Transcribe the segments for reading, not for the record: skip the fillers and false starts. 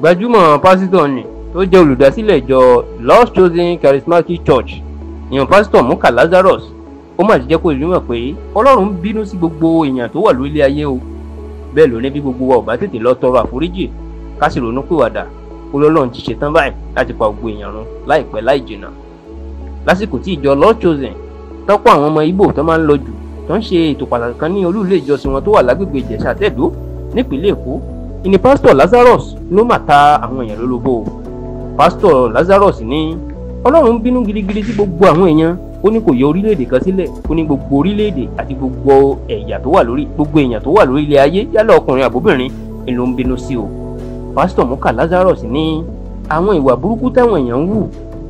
Gbajúmọ̀ pásítọ̀ ni tó jẹ́ olùdásílẹ̀ ìjọ Lord's Chosen Charismatic Church, ìyẹn pásítọ̀ Muka Lazarus, ó mà ti jẹ́ kó ìlú mọ̀ pé Ọlọ́run bínú sí gbogbo èèyàn tó wà lórílẹ̀ ayé o. Bẹ́ẹ̀ ló ní bí gbogbo wa ò bá tètè lọ tọrọ àforíjì ká sì ronú pìwàdà, ó lọ́lọ́run ti ṣetán báyìí láti pa gbogbo èèyàn run láìpẹ́ láì jìnnà. Lásìkò tí ìjọ Lord's Chosen tọ́pọ̀ àwọn ọmọ Ìgbò tó máa ń lọ jù tó ń ṣe ètò pàtàkì kan ní olú ilé ìjọsìn wọn tó wà lágbègbè Ìjẹ̀ṣà Tẹ̀dó nípìnlẹ̀ Èkó, ìní pásítọ̀ Lazarus ló mà ta àwọn èèyàn lólobó. Pásítọ̀ Lazarus ní Ọlọ́run bínú gidigidi sí gbogbo àwọn èèyàn, ó ní kò yọ orílẹ̀-èdè kan sílẹ̀, ó ní gbogbo orílẹ̀-èdè àti gbogbo ẹ̀yà tó wà lórí gbogbo èèyàn tó wà lórí ilẹ̀ ayé yálà ọkùnrin àbóbìnrin ni ló ń bínú sí o. Pásítọ̀ Muka Lazarus ní àwọn ìwà burúkú táwọn èèyàn ń wù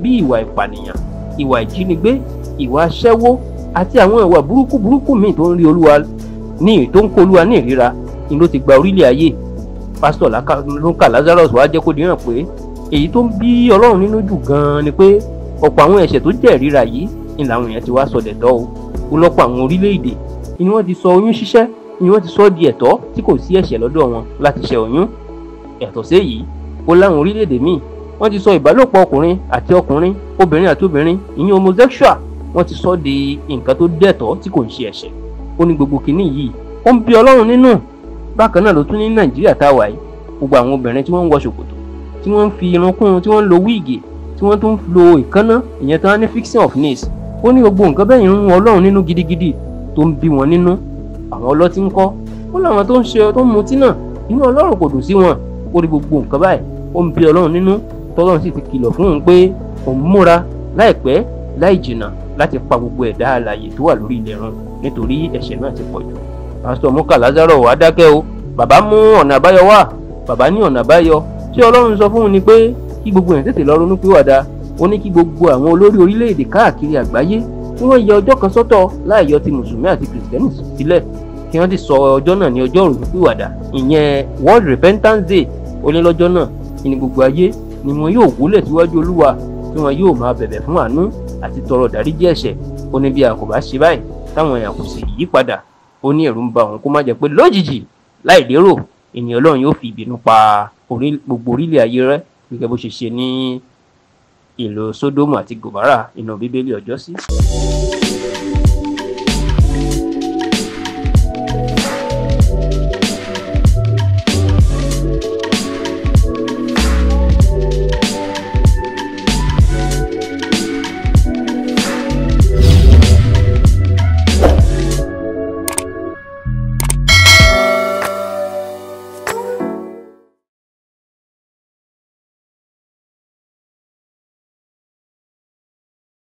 bí ìwà ìpànìyàn, ìwà ìjínigbé, ìwà aṣẹ́wó àti àwọn ìwà burúkú burúkú míì tó ń rí Olúwa ní tó ń kó Olúwa ní ìríra ni ló ti gba orílẹ̀ ayé. Pásítọ̀ Muka Lazarus wá jẹ́ kó di hàn pé èyí tó ń bí Ọlọ́run nínú jù gan-an ni pé ọ̀pọ̀ àwọn ẹ̀ṣẹ̀ tó jẹ́ ìríra yìí ni làwọn èèyàn ti wá sọ dẹ̀tọ́ o. Ó lọ́pọ̀ àwọn orílẹ̀-èdè ni wọ́n ti sọ oyún ṣíṣẹ́ ni wọ́n ti sọ di ẹ̀tọ́ tí kò sí ẹ̀ṣẹ̀ lọ́dọ̀ wọn láti ṣe oyún. Yàtọ̀ séyìí, ó láwọn orílẹ̀-èdè míì wọ́n ti sọ ìbálòpọ̀ ọkùnrin àti ọkùnrin, obìnrin àti obìnrin, ìyẹn homosexual, wọ́n ti sọ di nǹkan tó dẹ̀tọ́ tí kò ń ṣe ẹ̀ṣẹ̀. Ó ní gbogbo kinní yìí ó ń bí Ọlọ́run nínú. Bákan náà ló tún ní Nàìjíríà tá a wà yìí, gbogbo àwọn obìnrin tí wọ́n ń wọ ṣòkòtò, tí wọ́n ń fi irun kún, tí wọ́n ń lo wíìgì, tí wọ́n tún ń lo ìkánná, ìyẹn tí wọ́n ní fixing of nails, ó ní gbogbo nǹkan bẹ́ẹ̀ ń rún Ọlọ́run nínú gidigidi tó ń bí wọn nínú. Àwọn ọlọ́tí ń kọ́, ó láwọn tó ń ṣe tó ń mutí náà, inú Ọlọ́run kò dùn sí wọn. Ó ní gbogbo nǹkan báyìí ó ń bí Ọlọ́run nínú, tọ́lọ́run sì ti kìlọ̀ fún òun pé òun múra láìpẹ́ láì jìnnà láti pa gbogbo ẹ̀dá alààyè tó wà lórí ilẹ̀ run nítorí ẹ̀ṣẹ̀ náà ti pọ̀ jù. Pásítọ̀ Muka Lazarus wá dákẹ́ o, bàbá mú ọ̀nà àbáyọ wá. Bàbá ní ọ̀nà àbáyọ tí Ọlọ́run sọ fún un ni pé kí gbogbo èèyàn tètè lọ ronú pìwàdà. Ó ní kí gbogbo àwọn olórí orílẹ̀-èdè káàkiri àgbáyé kí wọ́n yẹ ọjọ́ kan sọ́tọ̀ láì yọ ti mùsùlùmí àti kìrìsìtẹ́nì sílẹ̀, kí wọ́n ti sọ ọjọ́ náà ní ọjọ́ ìrònúpìwàdà, ìyẹn World Repentance Day. Ó ní lọ́jọ́ náà ní gbogbo ayé ni wọn yóò wólẹ̀ síwájú Olúwa tí wọn yóò máa bẹ̀bẹ̀ fún àánú àti tọrọ ìdáríjì ẹ̀ṣẹ̀. Ó ní bí a kò bá ṣe báyìí táwọn èèyàn kò sì yí padà, ó ní ẹ̀rù ń ba òun kó má jẹ́ pé lójijì láì lérò ènìyàn Ọlọ́run yóò fi ìbínú pa gbogbo orílẹ̀ ayé rẹ́ gẹ́gẹ́ bó ṣe ṣe ní ìlú Sódómù àti Gòmárà inú Bíbélì ọjọ́sí.